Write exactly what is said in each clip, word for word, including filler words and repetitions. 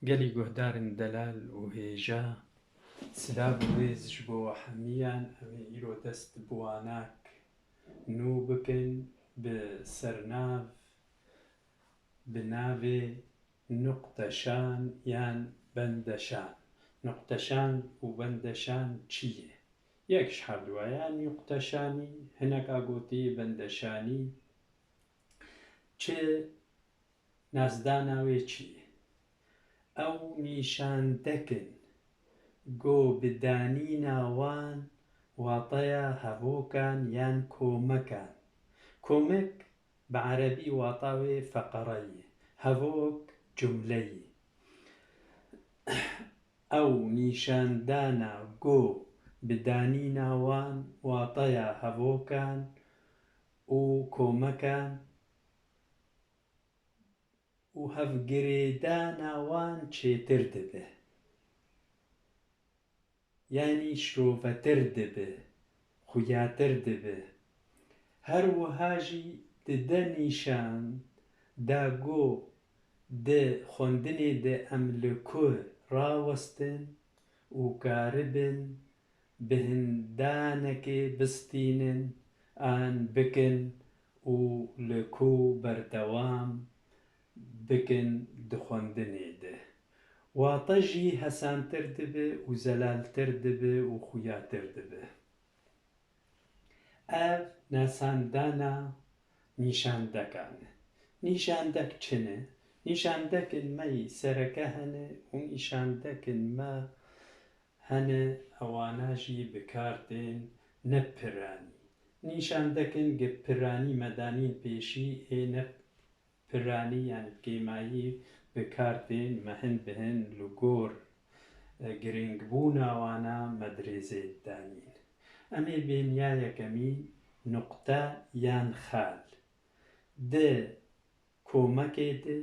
Gelî guhdarên delal û hêja, silav û rêz ji bo we hemiyan. Em ê îro dest bi wanak nû bikin bi sernav, bi navê nuqteşan yan bendeşan. Nuqteşan û bendeşan çi ye? Yek ji hevdû ye, yan nuqteşanî, hinek a gotî bendeşanî. Çi nasdana wê çi ye? Ew nîşandek in, go bi danîna wan wateya hevokan yan komekan. Komek bi erebî wata wê feqere ye, hevok cumle ye. Ew nîşandana go bi danîna wan wateya hevokan û komekan û hevgirêdana wan çêtir dibe. Yanî şirovetir dibe, xuyatir dibe. Her wiha jî dide nîşan da go di xwendinê de em li ku rawestin û karibin bi hindanekê bistînin an bikin û li ku berdewam bikin di xwendinê de. Wate jî hesantir dibe û zelaltir dibe û xuyatir dibe. Ev nasandana nîşandekan e. Nîşandek çi ne? Nîşandekên me yî sereke hene û nîşandekên me hene, ewana jî bi kar tên ne piranî. Nîşandekên gi piranî me danîn pêşî ê ne piranî, yanî bi kêmayî bi kar tên, me hin bi hin li gor, e, girîngbûna wana me dirêzê danîn. Em ê bên ya yekemî nuqte yan xal. Di komekê de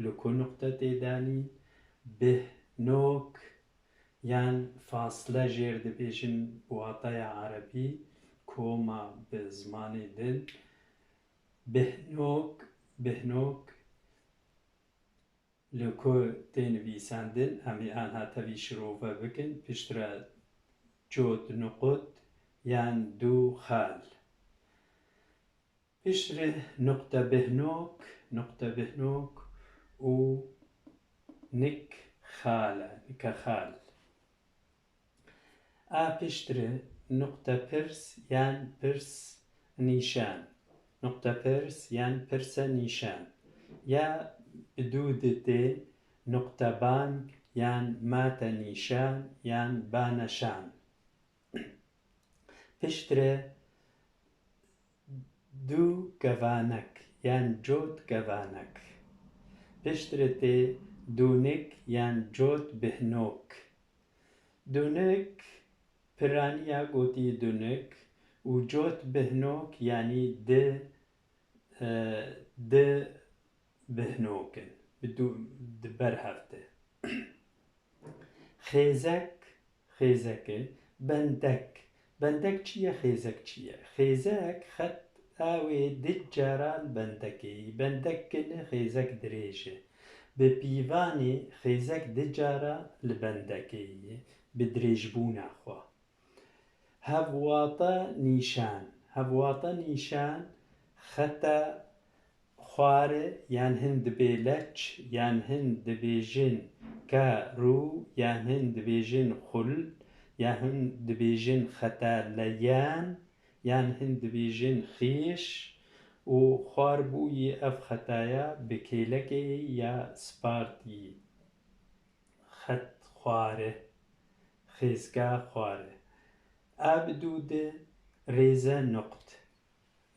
li ku nuqte tê danîn, bihnok yan fasle jêr dibêjin bi wateya erebî, koma bi zimanê din. Bihnok, bihnok li ku tê nivîsandin, em ê anha tevî şirove bikin, piştre cot nuqut yan du xal. Piştre nuqte bihnok, nuqte bihnok û nik xal e, nike xal. A piştre nuqte pirs yan pirs nîşan. Nuqte pirs yan pirse nîşan. Ya bi dû ditê nuqte bang yan mate nîşan yan baneşan. Piştre dû kevanek yan cot kevanek. Piştre tê dûnik yan cot bihnok. Dûnik piraniya gotî dûnik û cot bihnok, yanî di, e, di bihnok in, bi dû, di ber hev de. Xêzek, xêzek e, bendek. Bendek çi ye, xêzek çi ye? Xêzek xeta wê du cara li bendekê yî. Bendek kin e, xêzek dirêj e. Bi pîvanê xêzek du cara li bendekê yî, bi dirêjbûna xwe. Hevwate nîşan. Hevwate nîşan xeta xwar e, yan hin dibê leç, yan hin dibêjin ke rû, yan hin dibêjin xul, yan hin dibêjin xeta leyan, yan hin dibêjin xîş û xwar bûyî ev xetaya bi kêlekê ya spartî. Xet xwar e, xêzka xwar e. A bi dû de rêze nuqt.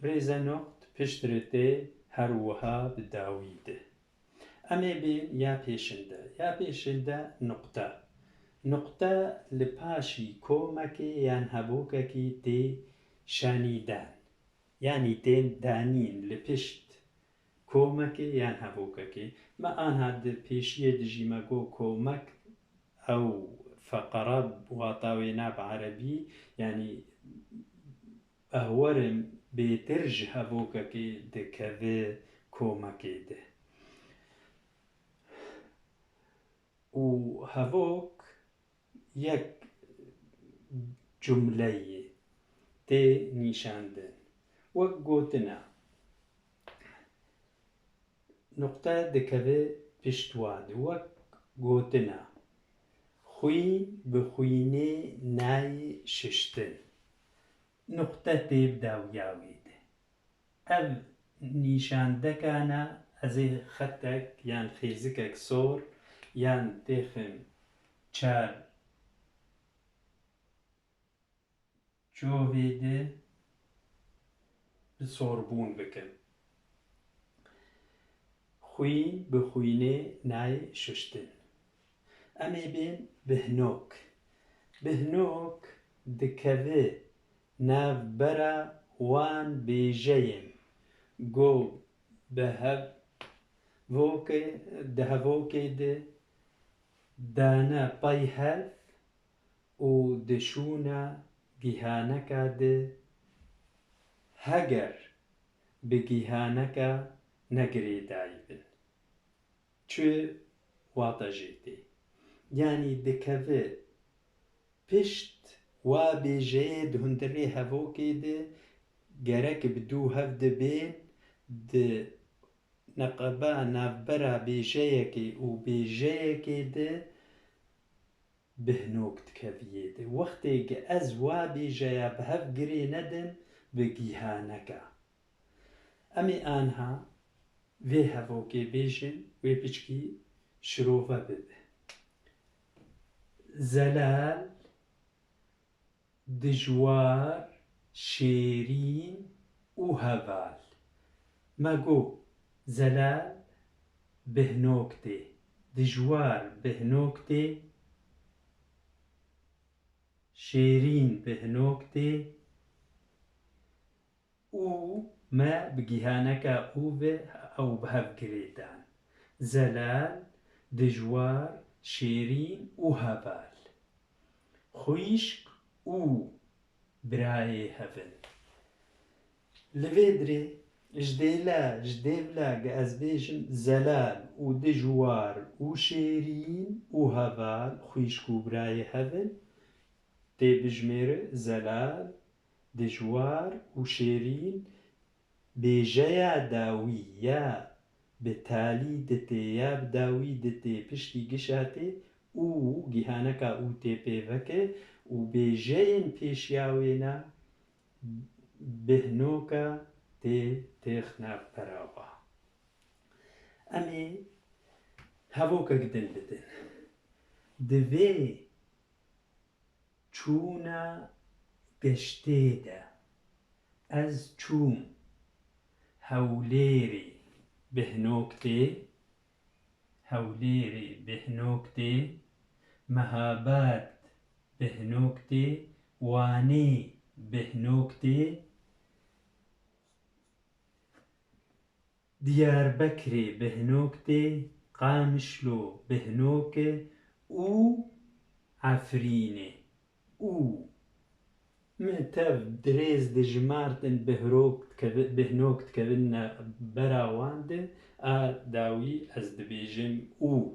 Rêze nuqt piştre tê her wiha bi dawî de. Em ê bên ya pêşinde. Ya pêşinde nuqte. Nuqte li paşî komekê yan hevokekî tê şanîdan. Yanî tên danîn li pişt komekê yan hevokekê. Me anha di pêşiyê de jî me got komek ew feqere wata wê ne bi erebî, yanî ehwerê bêtir ji hevokekê dikeve komekê de. û hevok yek cumleyê tê nîşandin. Wek gotina, nuqte dikeve pişt wan de. Wek gotina, xwîn bi xwînê nayê şiştin. Nuqte tê bi dawiya wê de. Ev nîşandekana ez ê xetek yan xêzikek sor yan têxim çar çovê de bi sorbûn bikim. Xwîn bi xwînê nayê şuştin. Em ê bên bihnok. Bihnok dikeve navbera wan bêjeyên go bi hev-, vokê, di hevokê de dane pey hev û di şûna gihaneka de heger bi gihaneka ne girêdayî bin. Çi wata jê tê? Yanî dikeve pişt wa bêjeyê di hundirê hevokê de gerek bi dû hev de bên, di neqeba navbera bêjeyekê û bêjeyekê de bihnok dikeviyê de. Wextê ki ez wa bêjeya bi hev girê nedim, bi gihaneka. Em ê anha vê hevokê bêjin, wê piçkî şirove bibe. Zelal, dijwar, şêrîn û heval. Me got, zelal bihnok tê, dijwar bihnok tê, şêrîn bihnok tê û me bi gihaneka û ve ew bi hev girêdan. Zelal, dijwar, şêrîn û heval. Xwîşk û birayê hev in. Li vê dirê ji dêle, ji dêvle ge ez bêjim zelal û dijwar û şêrîn û heval, xwîşk û birayê hev in, tê bijmêre zelal, dijwar û şêrîn, bêjeya dawî ya bi talî ditê ya bi dawî ditê piştî gişa tê û gihaneka û tê pêveke û bêjeyên pêşiya wêna bihnoka tê têxne perawa. Em ê hevokek din bidin. Di vê çûna geştê de ez çûm Hewlêrê bihnok tê, Hewlêrê bihnok tê, Mehabad bihnok tê, Wanê bihnok tê, Diyarbekirê bihnok tê, Qamişlo bihnok e û Efrînê û min tev dirêz dijimartin bihrok dikeve-, bihnok dikevin ne bera wan de, a dawî ez dibêjim û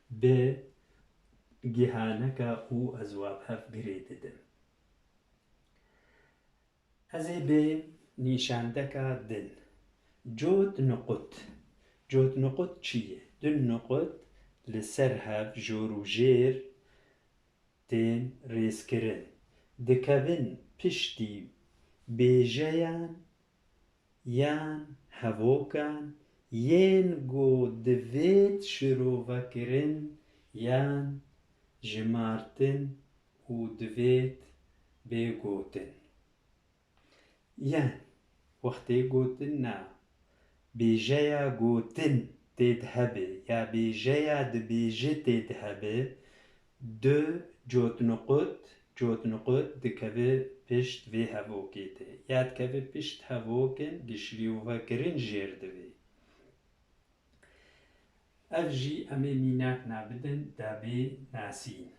bi gihaneka û ez wa bi hev girê didim. Ez ê bêm nîşandeka din. Cot nuqut. Cot nuqut çi ye? Du nuqut li ser hev jor û jêr tên rêzkirin. Dikevin piştî bêjeyan yan hevokan yên ku divêt şirovekirin yan jimartin û divêt bê gotin. Yan wextê gotin na bêjeya gotin tê di hebe ya bêjeya dibêje tê di hebe, du cotnuqut, cotnuqut dikeve pişt vê hevokê de ya dikeve pişt hevokin gişlîyovekirin jêr divê. Ev jî em ê mînak nabidin dabê nasîn.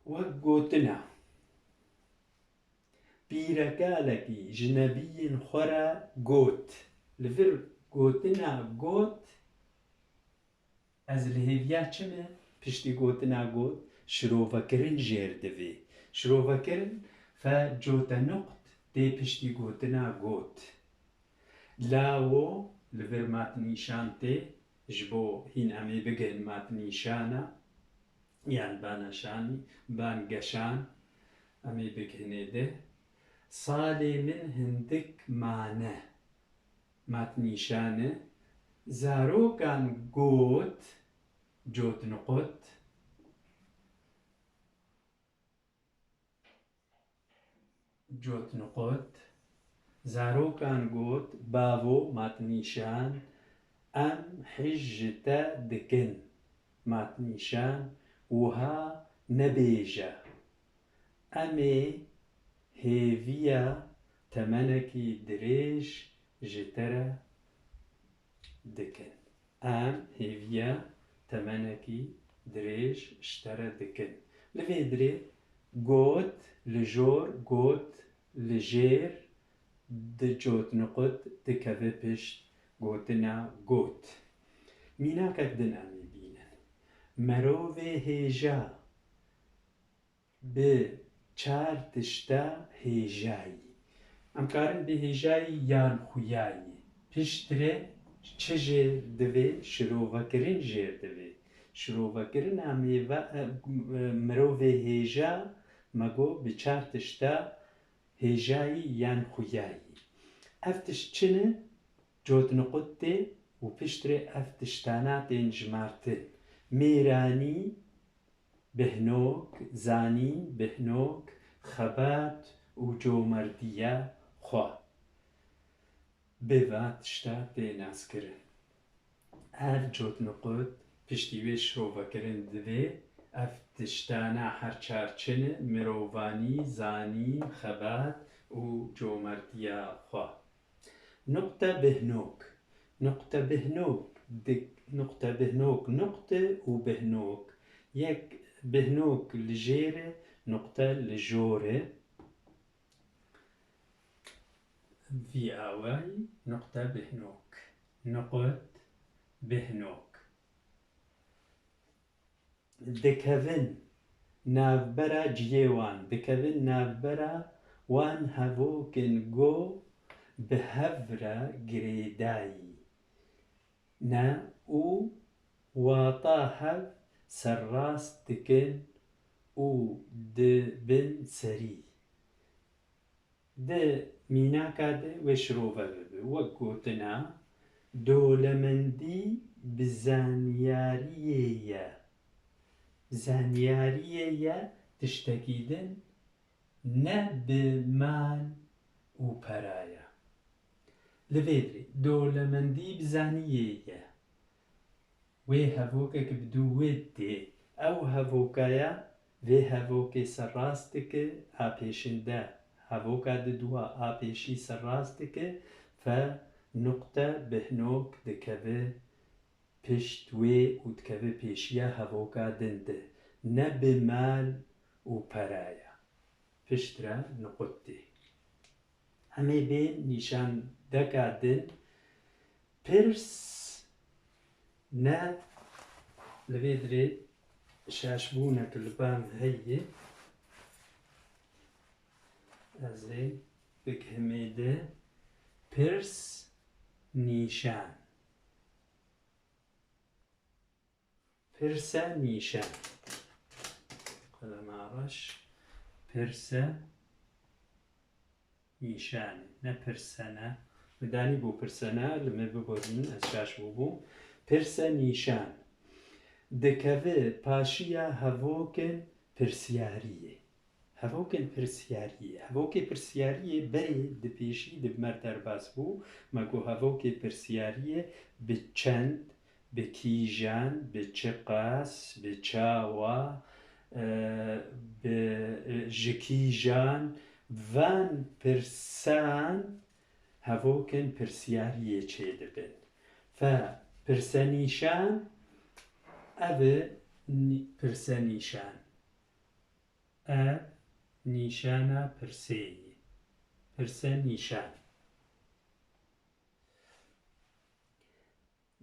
Wek gotina, pîrekalekî ji nebiyên xwe re got. Li vir gotina got, ez li hêviya çi me? Piştî gotina got, şirovekirin jêr divê. Şirovekirin fe cotenuqt tê piştî gotina got. Lawo li vir matnîşan tê, ji bo hîn em ê bigihên matnîşana, yan baneşanî, bangeşan, em ê bigihên êdî. Salê min hindik mane. Matnîşan e. Zarokan got, cotniqot, cotniqot. Zarokan got, bavo, matnîşan, em hij ji te dikin. Matnîşan, wiha nebêje. Em ê hêviya temenekî dirêj ji te re dikin. Em hêviya temenekî dirêj ji te re dikin. Li vê dirê got, li jor, got, li jêr, di cotniqut dikeve pişt gotina got. Mînakek din em ê bînin. Merovê hêja bi çar tişta hêjayî. Em karin bêhêjayî yan xuyayî. Piştre çi jêr divê? Şirovekirin jêr divê. Şirovekirina mêve, e, mirovê hêja, me got, bi çar tişta hêjayî yan xuyayî. Ev tişt çi ne? Cotniqut tê û piştre ev tiştana tên jimartin. Mêranî, bihnok, zanîn, bihnok, xebat û comerdiya xwe. Bi va tişta tê naskirin. Ev cotniqut piştî wê şirovekirin divê, ev tiştana her çar çi ne, mirovanî, zanîn, xebat û comerdiya xwe. Nuqte bihnok. Nuqte bihnok, dik-, nuqte bihnok, nuqte û bihnok. Yek bihnok li jêr e, nuqte li jor e. Vî awayî nuqte bihnok. Nuqut bihnok. Dikevin navbera ciyê wan, dikevin navbera wan hevokên go bi hev re girêdayî ne û wata hev serrast dikin û dibin serî. Di mînaka de wê şirove bibe. Wek gotina, dolemendî bi zanyariyê ye. Zanyariyê ye tiştekî din, ne bi mal û pera ye. Li vê dirê, dolemendî bi zaniyê ye. Wê hevokek bi dû wê tê. Ew hevokaya vê hevokê serrast dike, a pêşinde hevoka didûwa a pêşî serrast dike, fe nuqte bihnok dikeve pişt wê û dikeve pêşiya hevoka din de. Ne bi mal û peraya. Piştre nuqut tê. Em ê bên nîşandeka din. Pirs ne li vê dirê şaşbûnek li ba min heye. Ez ê bigihimê de pirs nîşan. Pirse nîşan. Qelema reş. Pirse nîşanê. Ne pirsene. Min danî bû pirsene, li me biborînin, ez şaş bûbûm. Pirse nîşan. Dikeve paşiya hevokên pirsyariyê. Hevokên pirsyariyê. Hevokê pirsyariyê berê di pêşî di me re derbas bû. Me got hevokê pirsyariyê bi çend, bi kîjan, bi çiqas, bi çawa, e, bi, e, ji kîjan, van pirsan hevokên pirsyariyê çêdibin. Fe pirsenîşan, ev e nî-, pirsenîşan. Ev nîşana pirsê ye. Pirse nîşan.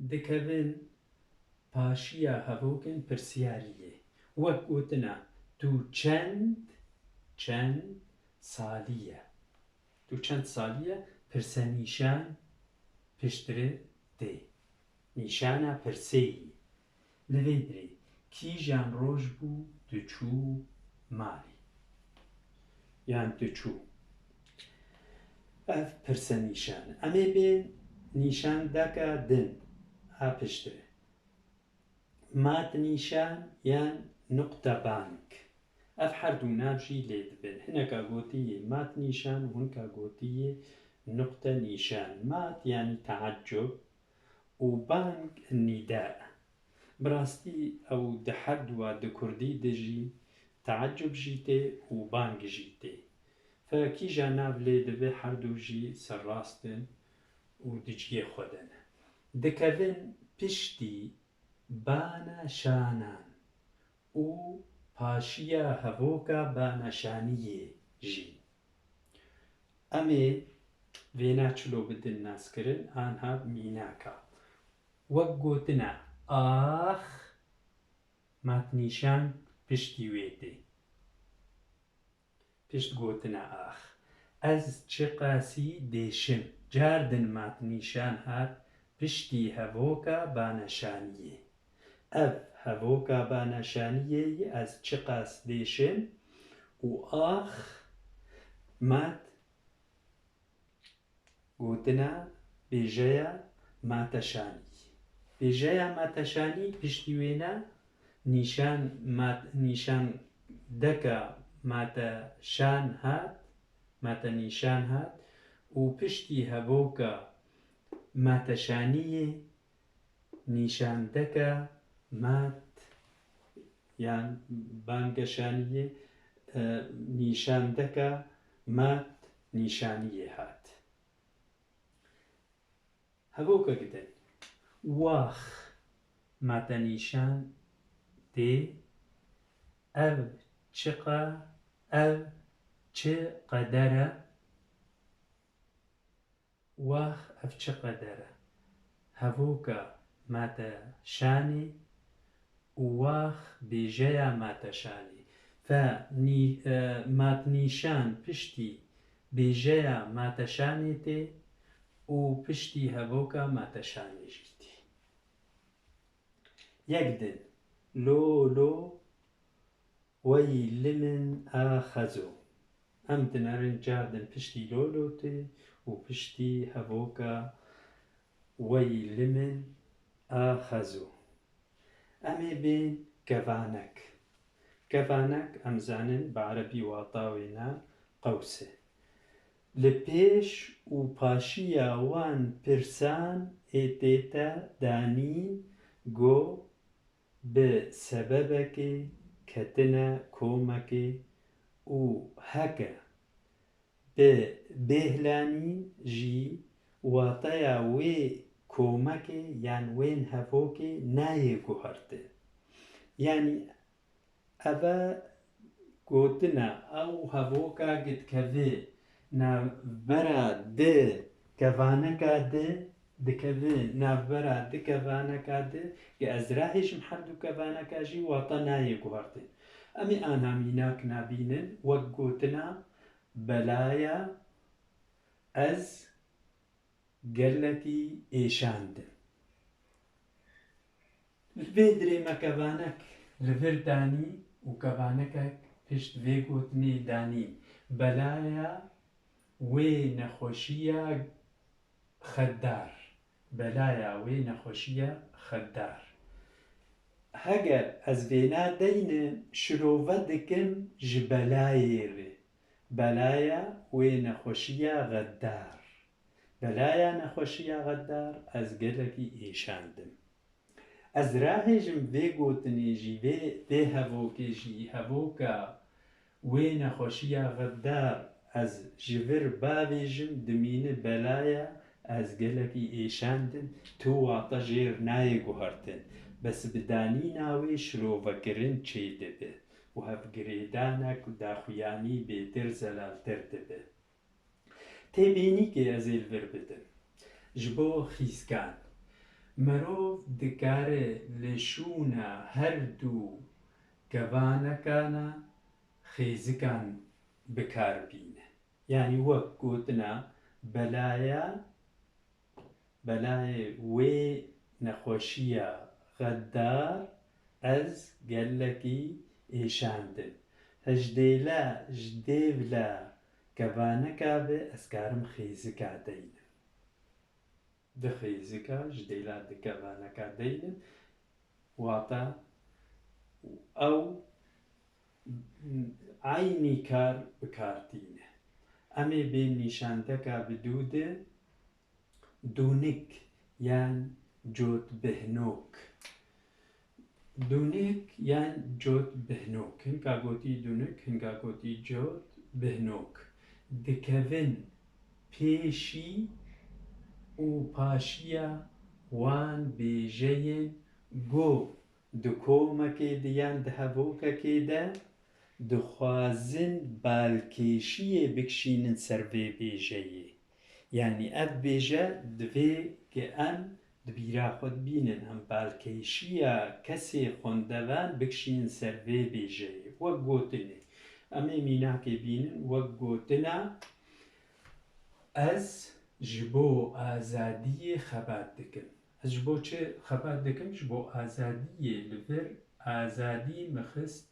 Dikevin paşiya hevokên pirsiyariyê. Wek gotina, tu çend, çend salî ye? Tu çend salî ye? Pirse nîşan piştre tê. Nîşana pirsê yî. Li vê dirê kîjan roj bû tu çû malê? Yan tu çû? Ev pirse nîşan. Em ê bên nîşandeka din a piştre. Mat nîşan yan nuqte bang. Ev her du nav jî lê dibin. Hineka gotiyê mat nîşan û hineka gotiyê nuqte nîşan. Mat yanî teeccub û bang nîda. Bi rastî ew di her dua di kurdî de jî teeccub jî tê û bang jî tê. Fe kîja nav lê dibe her du jî serrast in û di cihê xwe de ne. Dikevin piştî bana şanan û paşiya hevoka bana şaniyê jî. Em ê vêna çilo bidin naskirin, anha mînaka. Wek gotina ax, matnîşan piştî wê tê. Pişt gotina ax. Ez çiqasî dêşim. Car din matnîşan hat piştî hevoka baneşaniyê. Ev hevoka baneşaniyê yî ez çiqas dêşim û ax mat gotina bêjeya mateşanî. Bêjeya mateşanî piştî wêne nîşan mat-, nîşandeka mateşan hat, matenîşan hat û piştî hevoka mateşaniyê nîşandeka mat yan bangeşaniyê, e, nîşandeka mat nîşaniyê hat. Hevokek din. Wax matenîşan tê. Ev çiqa, ev çi qeder e? Wax ev çi qeder e? Hevoka mateşanê û wax bêjeya mateşanê. Fe nî-, e, matnîşan piştî bêjeya mateşanê tê û piştî hevoka mateşanê jî tê. Yek din. Lo, lo, Wey li min a xezo. Em dinerin car din piştî lolotê û piştî hevoka wey li min a xezo. Em ê bên kevanek. Kevanek em zanin bi erebî wata wê ne qews e. Li pêş û paşiya wan pirsan ê tête danîn go bi sebebekê ketine komekê û heke bi bêhlanîn jî wateya wê komekê yan wên hevokê nayê guhertin. Yanî eve gotina ew hevoka gi dikeve navbera di kevaneka di, dikeve navbera di kevaneka di, gi ez rahêjim her du kevaneka jî wata nayê guhertin. Em ê anha mînak nabînin, wek gotina belaya ez gelekî êşandim. Li vê dirê me kevanek li vir danî û kevanekek pişt vê gotinê danîn. Belaya wê nexweşiya xeddar. Belaya wê nexweşiya xeddar. Heger ez vêna deynim, şirove dikim ji belayê re. Belaya wê nexweşiya xeddar. Belaya nexweşiya xeddar, ez gelekî êşandim. Ez rahêjim vê gotinê jî, vê, vê hevokê jî, hevoka wê nexweşiya xeddar, ez ji vir bavêjim, dimîne belaya ez gelekî êşandim, tu wate jêr nayê guhertin. Bes bi danîna wê şirovekirin çêdibe û hevgirêdanek daxuyanî bêtir zelaltir dibe. Têbînîkê ez ê li vir bidim. Ji bo xîzkan. Merov dikare li şûna her du kevanekana xêzikan bi kar bîne. Yanî wek gotina belaya, belayê wê nexweşiya xeddar ez gelekî êşandim. Hejdêla ji dêvla kevaneka ve ez karim xêzika deynim. Di xêzika ji dêla di kevaneka deynin, wata ew eynî kar bi kar tîne. Em ê bên nîşandeka bi dû de dûnik yan cotbihnok. Dûnik yan cotbihnok. Hinka gotî dûnik, hinka gotî cotbihnok. Dikevin pêşî û paşiya wan bêjeyên ku di komekê de yan di hevokekê de dixwazin balkêşiyê bikişînin ser vê bêjeyê. Yanî ev bêje divê ku em di bîra xwe dibînin, em balkêşiya kesê xwendevan bikişînin ser vê bêjeyê. Wek gotinê, em ê mînakê bînin, wek gotina, ez ji bo azadiyê xebat dikim. Ez ji bo çi xebat dikim? Ji bo azadiyê. Li vir azadî min xist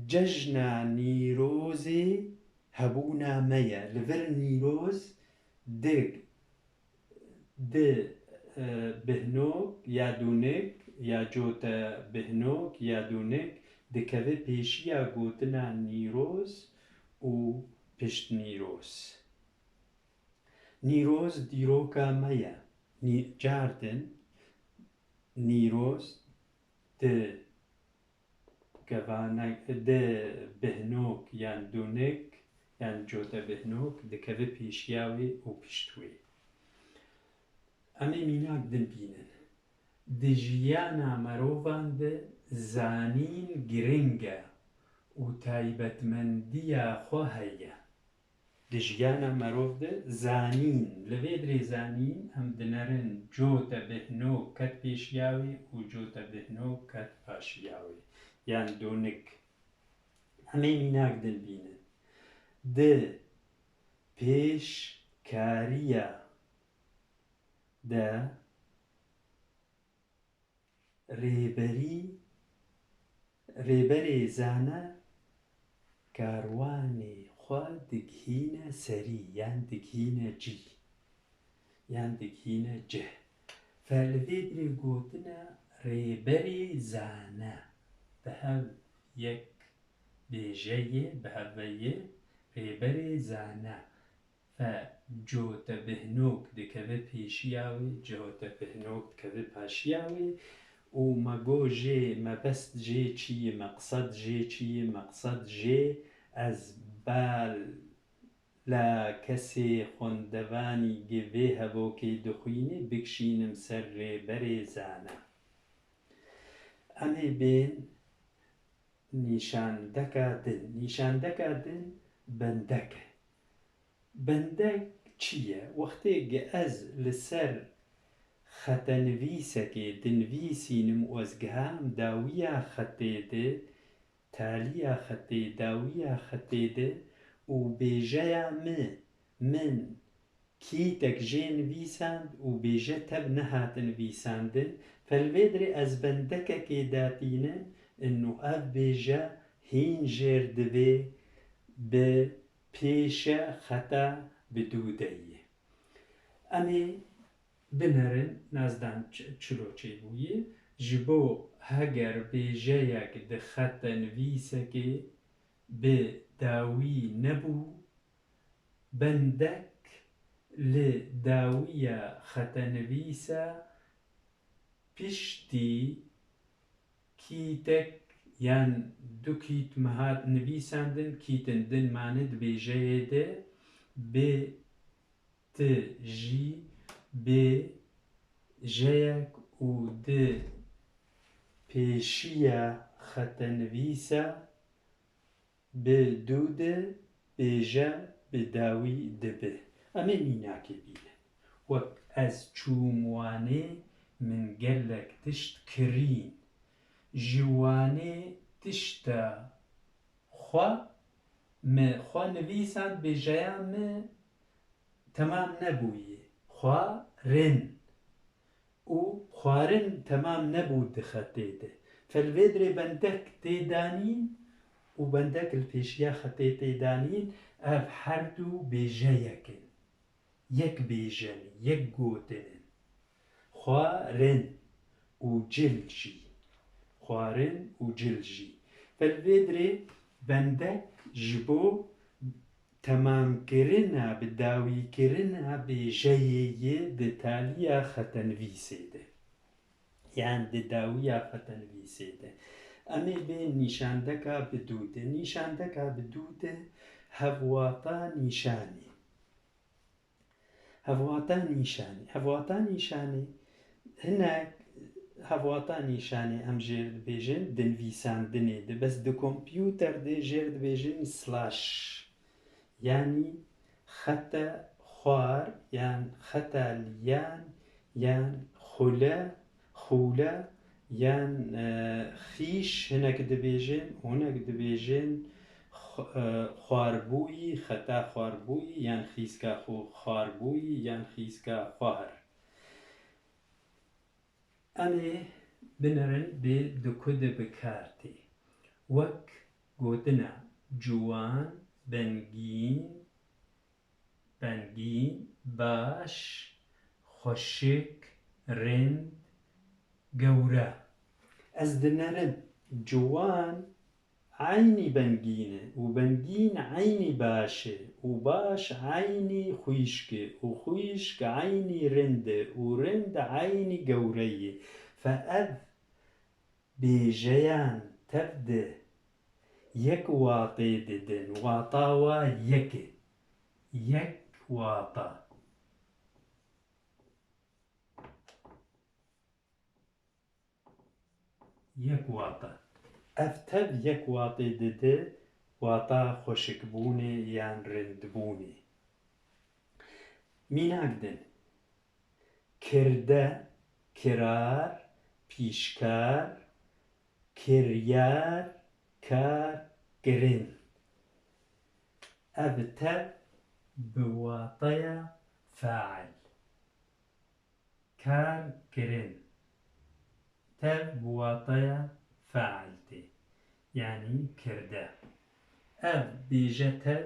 Cejna Nîrozê hebûna me ye. Li vir Nîroz di, di, e, bihnok ya dûnik ya cote bihnok ya dûnik dikeve pêşiya gotina Nîroz û pişt Nîroz. Nîroz dîroka me ye. Nî-, cardin, Nîroz di kevane-, di bihnok yan dûnik yan cote bihnok dikeve pêşiya wê û pişt wê. Em ê mînak din bînin. Di jiyana merovan de zanîn giring e û taybetmendiya xwe heye. Di jiyana merov de zanîn, li vê dirê zanîn em dinerin cote bihnok ket pêşiya wê û cote bihnok ket paşiya wê. Yan dûnik. Em ê mînak din bînin. Di pêşkariya de rêberî, rêberê zane karwanê xwe digihîne serî yan digihîne cî yan digihîne cih. Fe li vê dirê gotine rêberê zane. Bi hev yek bêjeyê, bi hev ve yê rêberê zane. Fe cotebihnok dikeve pêşiya wê, cotebihnok dikeve paşiya wê û me got jê mebest jê çi ye, meqsed jê çi ye, meqsed jê ez bal la kesê xwendevanî gi vê hevokê dixwînê bikşînim ser rêberê zana. Em ê bên nîşandeka din. Nîşandeka din bendek e. Bendek çi ye? Wextê gi ez li ser xetenivîsekê dinivîsînim û ez giham dawiya xetê de, taliya xetê, dawiya xetê de û bêjeya mi, min, kîtek jê nivîsand û bêje tev nehate nivîsandin, fe li vê dirê ez bendekekê datînim, û ev bêje hîn jêr divê bi pêşe xeta bi dû de ye. Em ê binerin, nazdan ç-, çilo çêbûye, ji bo heger bêjeyek di xete nivîsekê bi dawî nebû, bendek li dawiya xetenivîsa piştî kîtek yan du kît mihat nivîsandin, kîtin din mane di bêjeyê de bi ti jî bê jeyek û di pêşiya xetenivîsa Bi dû de bêje bi dawî dibe. Em ê mînakê bînin. Wek ez çûm Wanê, min gelek tişt kirîn. Ji Wanê tişta xwe, me xwe nivîsand, bêjeya me temam nebûye. Xwarin û xwarin temam nebû di xetê de. Fe li vê dirê bendek tê danîn û bendek li pêşiya xetê tê danîn, ev her du bêjeyek in. Yek bêje ne, yek gotin in. Xwarin û cil jî. Xwarin û cil jî. Fe li vê dirê bendek ji bo temamkirina, bidawîkirina bêjeyê yê di taliya xetenivîsê de. Yan di dawiya xetenivîsê de. Em ê bên nîşandeka bi dû de. Nîşandeka bi dû de hevwata nîşanê. Hevwata nîşanê. Hevwata nîşanê hinek hevwata nîşanê em jêr dibêjin di nivîsandinê de. Bes di kompûter de jêr dibêjin slash. Yanî xete xwar, yan xete liyan, yan xule, xûle, yan, e, xîş hinek dibêjin, hinek dibêjin xw-, e, xwarbûyî, xeta xwarbûyî, yan xîska xwe xwarbûyî, yan xîska xwar. Em ê binerin bê di ku de bi kar tê. Wek gotina ciwan, bengîn, bengîn, baş, xweşik, rind, gewre. Ez dinerim ciwan eynî bengîn e û bengîn eynî baş e û baş eynî xwîşk e û xwîşk eynî rind e û rind eynî gewre ye. Fe ev bêjeyan tev de yek watê didin. Wata wa yek e. Yek wata. Yek wata. Ev tev yek watê dide, wata xweşikbûnê yan rindbûnê. Mînak din. Kirde, kirar, pîşkar, kiryar, kar, kirin. Ev tev bi wataya fail. Kar kirin. Tev bi wataya fail tê. Yanî kirde. Ev bêje tev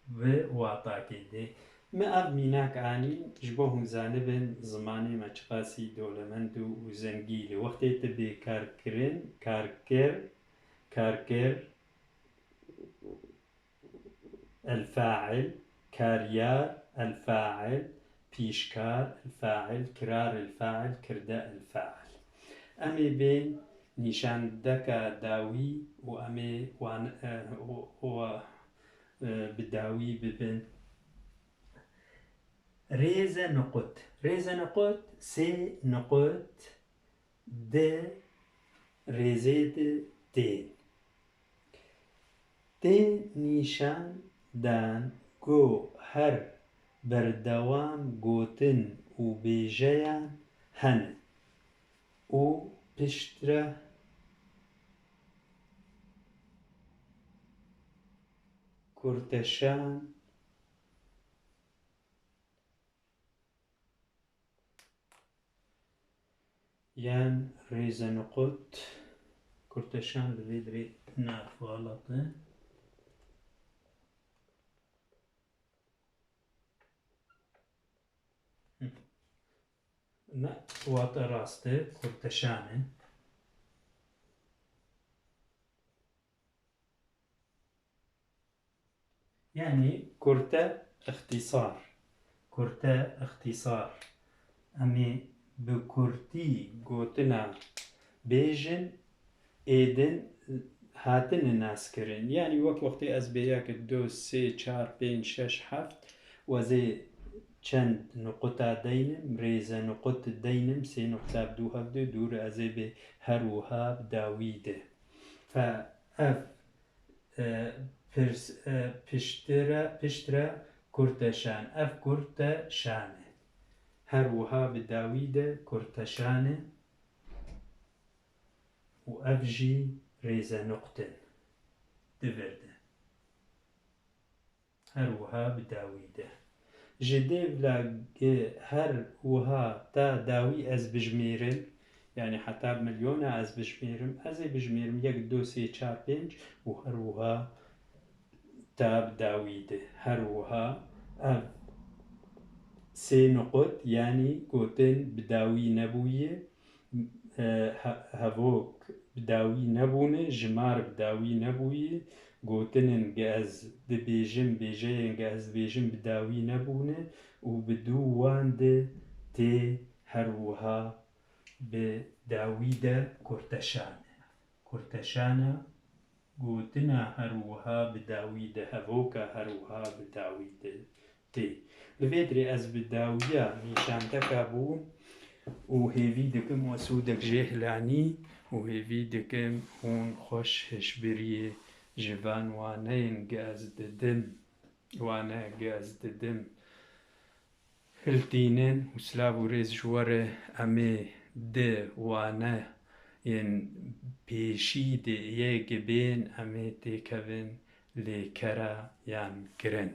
bi watakê dê. Me ev mînak anî ji bo hûn zanibin zimanê me çiqasî dewlemend û zengîn e. Wextê tu bê kar kirin, kar kir, kar kir, el-fail, karyar, el-fail, pîşkar, el-fail, kirar, el-fail, kirde, el-fail. Em ê bên nîşandeka dawî û em ê wan, eh, û, û, eh, bi dawî bibin. Rêze niqut. Rêze niqut sê niqut di rêzê de tên. Tê nîşan dan ku her berdewam gotin û bêjeyan hene û piştre kurteşan yan rêzeniqut, kurteşan li vê dirê nav xelat e. Ne, wate rast e, kurteşan e. Yanî kurte îxtîsar. Kurte îxtîsar. Em ê bi kurtî gotina bêjin, êdin hatine naskirin. Yanî wek wextê ez bê yek, du, sê, çar, pênc, şeş, heft, ez ê çend nuqita deynim, rêze nuqut deynim, sê nuqita bi dû hevdu, dû re ez ê bê her wiha bi dawî de. Fe ev, e, Pirs, e, piştre, piştre kurteşan. Ev kurteşan e. Her wiha bi dawî de kurteşan e û ev jî rêzenuqt in. Di vir de. Her wiha bi dawî de. Ji dêvla gi her wiha ta dawî ez bijmêrim, yanî heta milyona ez bijmêrim, ez ê bijmêrim yek, du, sê, çar, pênc û her wiha ta bi dawî de. Her wiha ev sê nuqut, yanî gotin bi dawî nebûye, e, he-, hevok bi dawî nebûne, jimar bi dawî nebûye, gotinên ge ez dibêjim, bêjeyên ge ez dibêjim bi dawî nebûne û bi dû wan de tê her wiha bi dawî de kurteşan e. Kurteşana gotina her wiha bi dawî de, hevoka her wiha bi dawî de tê. Li vê dirê ez bi dawiya nîşanteka bûm û hêvî dikim we sûdek jê hilanî û hêvî dikim hûn xweş hişbiriyê ji van waneyên ge ez didim, wane ge ez didim hiltînin û silav û rêz ji we re. Em ê di wane yên pêşî de yê gibên em ê têkevin lêkera yan kirin.